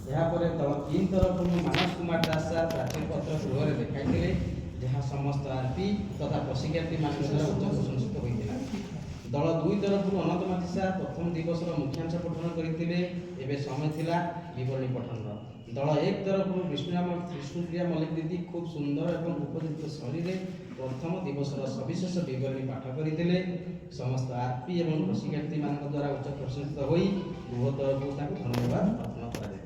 ଏହାପରେ ଦଳ 3 ତରଫରୁ ମାନସ କୁମାର ଦାସ ସାର୍ ପ୍ରାଚୀରପତ୍ର ଗୃହରେ ଦେଖାଇଥିଲେ, ଯାହା ସମସ୍ତ ଆର୍ପି ତଥା ପ୍ରଶିକ୍ଷାର୍ଥୀମାନଙ୍କ ଦ୍ୱାରା ଉଚ୍ଚ ପ୍ରଶଂସିତ ହୋଇଥିଲା। ଦଳ 2 ତରଫରୁ ଅନନ୍ତ ମାଝୀ ସାର୍ ପ୍ରଥମ ଦିବସର ମୁଖ୍ୟାଂଶ ପଠନ କରିଥିଲେ। ଏବେ ସମୟ ଥିଲା ବିବରଣୀ ପଠନର। ଦଳ 1 ତରଫରୁ ବିଷ୍ଣୁପ୍ରିୟା ମଲ୍ଲିକ ଦିଦି ଖୁବ୍ ସୁନ୍ଦର ଏବଂ ଉପଯୁକ୍ତ ଶୈଳୀରେ ପ୍ରଥମ ଦିବସର ସବିଶେଷ ବିବରଣୀ ପାଠ କରିଥିଲେ। ସମସ୍ତ ଆର୍ପି ଏବଂ ପ୍ରଶିକ୍ଷାର୍ଥୀମାନଙ୍କ ଦ୍ୱାରା ଉଚ୍ଚ ପ୍ରଶଂସିତ ହୋଇ ଗୃହ ତରଫରୁ ତାଙ୍କୁ ଧନ୍ୟବାଦ ଅର୍ପଣ କରାଯାଇଥିଲା।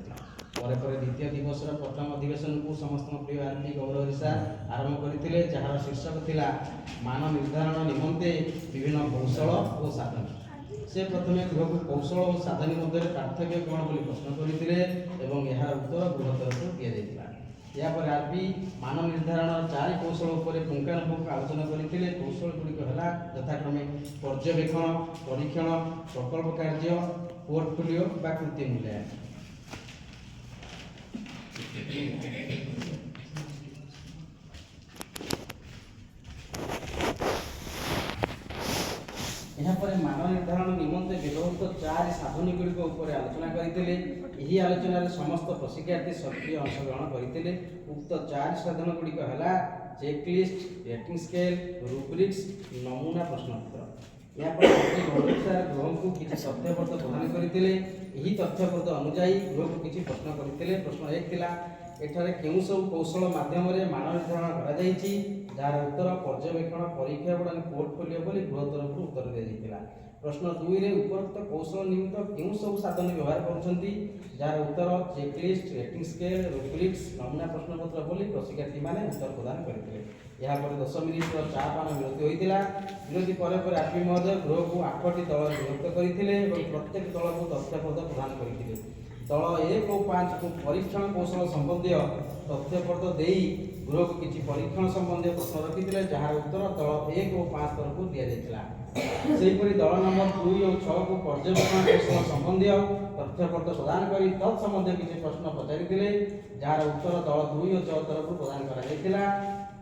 ପରେ ପରେ ଦ୍ୱିତୀୟ ଦିବସର ପ୍ରଥମ ଅଧିବେଶନକୁ ସମସ୍ତଙ୍କ ପ୍ରିୟ ଆର୍ପି ଗୌରହରି ସାର୍ ଆରମ୍ଭ କରିଥିଲେ, ଯାହାର ଶୀର୍ଷକ ଥିଲା ମାନ ନିର୍ଦ୍ଧାରଣ ନିମନ୍ତେ ବିଭିନ୍ନ କୌଶଳ ଓ ସାଧନ। ସେ ପ୍ରଥମେ ଗୃହକୁ କୌଶଳ ଓ ସାଧନୀ ମଧ୍ୟରେ ପାର୍ଥକ୍ୟ କ'ଣ ବୋଲି ପ୍ରଶ୍ନ କରିଥିଲେ ଏବଂ ଏହାର ଉତ୍ତର ଗୃହ ତରଫରୁ ଦିଆଯାଇଥିଲା। ଏହାପରେ ଆର୍ପି ମାନ ନିର୍ଦ୍ଧାରଣର ଚାରି କୌଶଳ ଉପରେ ପୁଙ୍ଖାନୁପୁଙ୍ଖ ଆଲୋଚନା କରିଥିଲେ। କୌଶଳ ଗୁଡ଼ିକ ହେଲା ଯଥାକ୍ରମେ ପର୍ଯ୍ୟବେକ୍ଷଣ, ପରୀକ୍ଷଣ, ପ୍ରକଳ୍ପ କାର୍ଯ୍ୟ, ପୋର୍ଟଫୋଲିଓ ବା କୃତି ମୂଲ୍ୟାୟନ। ଏହାପରେ ମାନ ନିର୍ଦ୍ଧାରଣ ନିମନ୍ତେ ବ୍ୟବହୃତ ଚାରି ସାଧନୀ ଗୁଡ଼ିକ ଉପରେ ଆଲୋଚନା କରିଥିଲେ। ଏହି ଆଲୋଚନାରେ ସମସ୍ତ ପ୍ରଶିକ୍ଷାର୍ଥୀ ସକ୍ରିୟ ଅଂଶଗ୍ରହଣ କରିଥିଲେ। ଉକ୍ତ ଚାରି ସାଧନ ଗୁଡ଼ିକ ହେଲା ଚେକଲିଷ୍ଟ, ରେଟିଂ ସ୍କେଲ୍, ରୁବ୍ରିକ୍ସ, ନମୁନା ପ୍ରଶ୍ନପତ୍ର। ଏହାପରେ ମନ୍ତ୍ରୀ ଗୌରବ ସାର୍ ଗୃହକୁ କିଛି ତଥ୍ୟପତ୍ର ପ୍ରଦାନ କରିଥିଲେ। ଏହି ତଥ୍ୟପତ୍ର ଅନୁଯାୟୀ ଗୃହକୁ କିଛି ପ୍ରଶ୍ନ କରିଥିଲେ। ପ୍ରଶ୍ନ 1 ଥିଲା, ଏଠାରେ କେଉଁ ସବୁ କୌଶଳ ମାଧ୍ୟମରେ ମାନ ନିର୍ଦ୍ଧାରଣ କରାଯାଇଛି? ଯାହାର ଉତ୍ତର ପର୍ଯ୍ୟବେକ୍ଷଣ, ପରୀକ୍ଷା ଏବଂ ପୋର୍ଟଫୋଲିଓ ବୋଲି ଗୃହ ତରଫରୁ ଉତ୍ତର ଦିଆଯାଇଥିଲା। ପ୍ରଶ୍ନ 2ରେ ଉପରୋକ୍ତ କୌଶଳ ନିମିତ୍ତ କେଉଁ ସବୁ ସାଧନ ବ୍ୟବହାର କରୁଛନ୍ତି? ଯାହାର ଉତ୍ତର ଚେକଲିଷ୍ଟ, ରେଟିଂ ସ୍କେଲ୍, ରୁବ୍ରିକ୍ସ, ନମୁନା ପ୍ରଶ୍ନପତ୍ର ବୋଲି ପ୍ରଶିକ୍ଷାର୍ଥୀମାନେ ଉତ୍ତର ପ୍ରଦାନ କରିଥିଲେ। ଏହାପରେ 10 ମିନିଟର ଚା ପାନ ବିରତି ହୋଇଥିଲା। ବିରତି ପରେ ପରେ ଆର୍ପି ମହୋଦୟ ଗୃହକୁ ଆଠଟି ଦଳରେ ବିଭକ୍ତ କରିଥିଲେ ଏବଂ ପ୍ରତ୍ୟେକ ଦଳକୁ ତଥ୍ୟଫର୍ଦ୍ଦ ପ୍ରଦାନ କରିଥିଲେ। ଦଳ 1 ଓ 5କୁ ପରୀକ୍ଷଣ କୌଶଳ ସମ୍ବନ୍ଧୀୟ ତଥ୍ୟଫର୍ଦ୍ଦ ଦେଇ ଗୃହକୁ କିଛି ପରୀକ୍ଷଣ ସମ୍ବନ୍ଧୀୟ ପ୍ରଶ୍ନ ରଖିଥିଲେ, ଯାହାର ଉତ୍ତର ଦଳ 1 ଓ 5 ତରଫରୁ ଦିଆଯାଇଥିଲା। ସେହିପରି ଦଳ ନମ୍ବର 2 ଓ 6କୁ ପର୍ଯ୍ୟବେକ୍ଷଣ କୌଶଳ ସମ୍ବନ୍ଧୀୟ ତଥ୍ୟଫର୍ଦ୍ଦ ପ୍ରଦାନ କରି ତତ୍ ସମ୍ବନ୍ଧୀୟ କିଛି ପ୍ରଶ୍ନ ପଚାରିଥିଲେ, ଯାହାର ଉତ୍ତର ଦଳ 2 ଓ 6 ତରଫରୁ ପ୍ରଦାନ କରାଯାଇଥିଲା।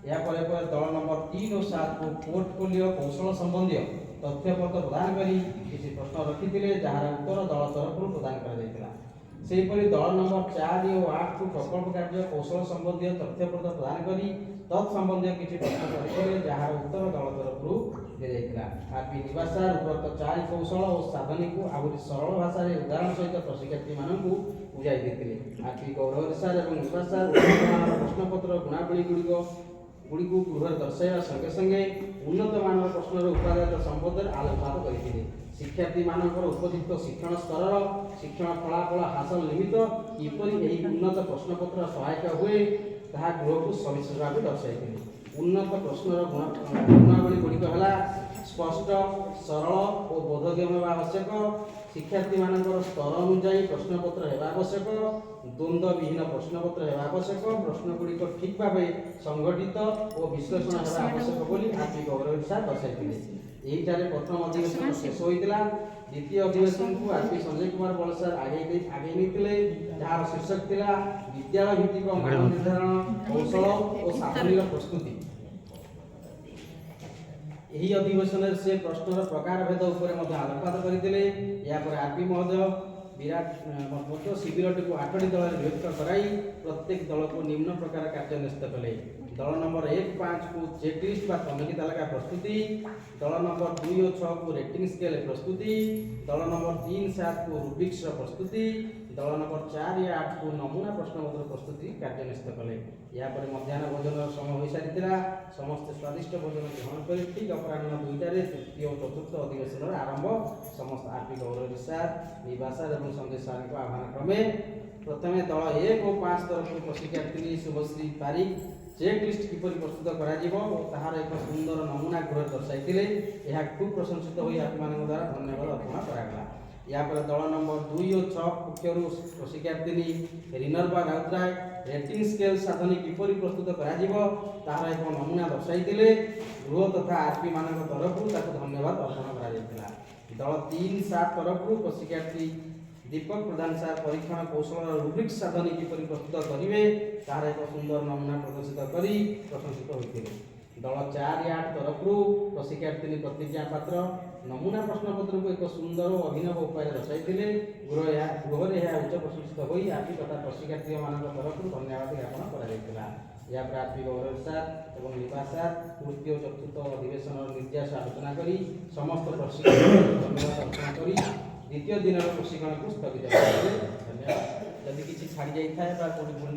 ଏହାପରେ ପରେ ଦଳ ନମ୍ବର 3 ଓ 7କୁ ପୋର୍ଟଫୋଲିଓ କୌଶଳ ସମ୍ବନ୍ଧୀୟ ତଥ୍ୟପତ୍ର ପ୍ରଦାନ କରି କିଛି ପ୍ରଶ୍ନ ରଖିଥିଲେ, ଯାହାର ଉତ୍ତର ଦଳ ତରଫରୁ ପ୍ରଦାନ କରାଯାଇଥିଲା। ସେହିପରି ଦଳ ନମ୍ବର 4 ଓ 8କୁ ପ୍ରକଳ୍ପ କାର୍ଯ୍ୟ କୌଶଳ ସମ୍ବନ୍ଧୀୟ ତଥ୍ୟପତ୍ର ପ୍ରଦାନ କରି ତତ୍ ସମ୍ବନ୍ଧୀୟ କିଛି ପ୍ରଶ୍ନ କରିଥିଲେ, ଯାହାର ଉତ୍ତର ଦଳ ତରଫରୁ ଦିଆଯାଇଥିଲା। ଆର୍ପି ନିବାସ ସାର୍ ଉପରୋକ୍ତ ଚାରି କୌଶଳ ଓ ସାଧନୀକୁ ଆହୁରି ସରଳ ଭାଷାରେ ଉଦାହରଣ ସହିତ ପ୍ରଶିକ୍ଷାର୍ଥୀମାନଙ୍କୁ ବୁଝାଇ ଦେଇଥିଲେ। ଆର୍ପି ଗୌରହରି ସାର୍ ଏବଂ ନିବାସ ସାର୍ ଉନ୍ନତମାନର ପ୍ରଶ୍ନପତ୍ର ଗୁଣାବଳୀ ଗୁଡ଼ିକୁ ଗୃହରେ ଦର୍ଶାଇବା ସଙ୍ଗେ ସଙ୍ଗେ ଉନ୍ନତମାନର ପ୍ରଶ୍ନର ଉପାଦେୟତା ସମ୍ବନ୍ଧରେ ଆଲୋକପାତ କରିଥିଲେ। ଶିକ୍ଷାର୍ଥୀମାନଙ୍କର ଉପଯୁକ୍ତ ଶିକ୍ଷଣ ସ୍ତରର ଶିକ୍ଷଣ ଫଳାଫଳ ହାସଲ ନିମିତ୍ତ କିପରି ଏହି ଉନ୍ନତ ପ୍ରଶ୍ନପତ୍ର ସହାୟକ ହୁଏ, ତାହା ଗୃହକୁ ସବିଶେଷ ଭାବେ ଦର୍ଶାଇଥିଲେ। ଉନ୍ନତ ପ୍ରଶ୍ନର ଗୁଣାବଳୀ ଗୁଡ଼ିକ ହେଲା ସ୍ପଷ୍ଟ, ସରଳ ଓ ବୋଧଗମ୍ୟ ହେବା ଆବଶ୍ୟକ। ଶିକ୍ଷାର୍ଥୀମାନଙ୍କର ସ୍ତର ଅନୁଯାୟୀ ପ୍ରଶ୍ନପତ୍ର ହେବା ଆବଶ୍ୟକ। ଦ୍ୱନ୍ଦ୍ୱବିହୀନ ପ୍ରଶ୍ନପତ୍ର ହେବା ଆବଶ୍ୟକ। ପ୍ରଶ୍ନଗୁଡ଼ିକ ଠିକ୍ ଭାବେ ସଂଗଠିତ ଓ ବିଶ୍ଳେଷଣ ହେବା ଆବଶ୍ୟକ ବୋଲି ଆର୍ପି ଗୌରବ ସାର୍ ଦର୍ଶାଇଥିଲେ। ଏହିଠାରେ ପ୍ରଥମ ଅଧିବେଶନ ଶେଷ ହୋଇଥିଲା। ଦ୍ୱିତୀୟ ଅଧିବେଶନକୁ ଆର୍ପି ସଞ୍ଜୟ କୁମାର ବଳ ସାର୍ ଆଗେଇ ନେଇଥିଲେ, ଯାହାର ଶୀର୍ଷକ ଥିଲା ବିଦ୍ୟାଳୟ ଭିତ୍ତିକ ମାନ ନିର୍ଦ୍ଧାରଣ କୌଶଳ ଓ ସାଧନୀର ପ୍ରସ୍ତୁତି। ଏହି ଅଧିବେଶନରେ ସେ ପ୍ରଶ୍ନର ପ୍ରକାରଭେଦ ଉପରେ ମଧ୍ୟ ଆଲୋକପାତ କରିଥିଲେ। ଏହାପରେ ଆର୍ପି ମହୋଦୟ ବିରାଟ ମଧ୍ୟ ଶିବିରଟିକୁ ଆଠଟି ଦଳରେ ବିଭକ୍ତ କରାଇ ପ୍ରତ୍ୟେକ ଦଳକୁ ନିମ୍ନ ପ୍ରକାର କାର୍ଯ୍ୟ ନ୍ୟସ୍ତ କଲେ। ଦଳ ନମ୍ବର 1 5କୁ ଚେକଲିଷ୍ଟ ବା ତନଖି ତାଲିକା ପ୍ରସ୍ତୁତି, ଦଳ ନମ୍ବର 2 ଓ 6କୁ ରେଟିଂ ସ୍କେଲ୍ ପ୍ରସ୍ତୁତି, ଦଳ ନମ୍ବର 3 7କୁ ରୁବ୍ରିକ୍ସର ପ୍ରସ୍ତୁତି, ଦଳ ନମ୍ବର 4 8କୁ ନମୁନା ପ୍ରଶ୍ନପତ୍ର ପ୍ରସ୍ତୁତି କାର୍ଯ୍ୟ ନ୍ୟସ୍ତ କଲେ। ଏହାପରେ ମଧ୍ୟାହ୍ନ ଭୋଜନର ସମୟ ହୋଇସାରିଥିଲା। ସମସ୍ତେ ସ୍ୱାଦିଷ୍ଟ ଭୋଜନ ଗ୍ରହଣ କରି ଠିକ୍ ଅପରାହ୍ନ 2ଟାରେ ତୃତୀୟ ଓ ଚତୁର୍ଥ ଅଧିବେଶନର ଆରମ୍ଭ ସମସ୍ତ ଆର୍ପି ଗୌରହରି ସାର୍, ନିବାସ ସାର୍ ଏବଂ ସଞ୍ଜୟ ସାର୍ଙ୍କ ଆହ୍ୱାନ କ୍ରମେ ପ୍ରଥମେ ଦଳ 1 ଓ 5 ତରଫରୁ ପ୍ରଶିକ୍ଷାର୍ଥିନୀ ଶୁଭଶ୍ରୀ ପାରିକ ଚେକ୍ ଲିଷ୍ଟ କିପରି ପ୍ରସ୍ତୁତ କରାଯିବ ଓ ତାହାର ଏକ ସୁନ୍ଦର ନମୁନା ଗୃହରେ ଦର୍ଶାଇଥିଲେ। ଏହା ଖୁବ୍ ପ୍ରଶଂସିତ ହୋଇ ଆପଣମାନଙ୍କ ଦ୍ୱାରା ଧନ୍ୟବାଦ ଅର୍ପଣ କରାଗଲା। ଏହାପରେ ଦଳ ନମ୍ବର 2 ଓ 6 ପକ୍ଷରୁ ପ୍ରଶିକ୍ଷାର୍ଥିନୀ ରିନର୍ବା ରାଉତରାୟ ରେଟିଂ ସ୍କେଲ୍ ସାଧନୀ କିପରି ପ୍ରସ୍ତୁତ କରାଯିବ, ତାହାର ଏକ ନମୁନା ଦର୍ଶାଇଥିଲେ। ଗୃହ ତଥା ଆର୍ପି ମାନଙ୍କ ତରଫରୁ ତାକୁ ଧନ୍ୟବାଦ ଅର୍ପଣ କରାଯାଇଥିଲା। ଦଳ 3 7 ତରଫରୁ ପ୍ରଶିକ୍ଷାର୍ଥୀ ଦୀପକ ପ୍ରଧାନ ସାର୍ ପରୀକ୍ଷଣ କୌଶଳର ରୁବ୍ରିକ୍ସ ସାଧନୀ କିପରି ପ୍ରସ୍ତୁତ କରିବେ, ତାହାର ଏକ ସୁନ୍ଦର ନମୁନା ପ୍ରଦର୍ଶିତ କରି ପ୍ରଶଂସିତ ହୋଇଥିଲେ। ଦଳ 4 8 ତରଫରୁ ପ୍ରଶିକ୍ଷାର୍ଥିନୀ ପ୍ରତିଜ୍ଞା ପାତ୍ର ନମୁନା ପ୍ରଶ୍ନପତ୍ରକୁ ଏକ ସୁନ୍ଦର ଓ ଅଭିନବ ଉପାୟରେ ଦର୍ଶାଇଥିଲେ। ଗୃହରେ ଏହା ଉଚ୍ଚ ପ୍ରଶଂସିତ ହୋଇ ଆର୍ପି ତଥା ପ୍ରଶିକ୍ଷାର୍ଥୀମାନଙ୍କ ତରଫରୁ ଧନ୍ୟବାଦ ଜ୍ଞାପନ କରାଯାଇଥିଲା। ଏହାପରେ ଆର୍ପି ଗୌରବ ସାର୍ ଏବଂ ନିବାସ ସାର୍ ତୃତୀୟ ଓ ଚତୁର୍ଥ ଅଧିବେଶନର ନିର୍ଯାସ ଆଲୋଚନା କରି ସମସ୍ତ ପ୍ରଶିକ୍ଷାର୍ଥୀଙ୍କୁ ଧନ୍ୟବାଦ ଅର୍ପଣ କରି ଦ୍ୱିତୀୟ ଦିନର ପ୍ରଶିକ୍ଷଣକୁ ସ୍ଥଗିତ କରିଥିଲେ। ଧନ୍ୟବାଦ। ଯଦି କିଛି ଛାଡ଼ି ଯାଇଥାଏ ବା କୋଉଠି ଭୁଲ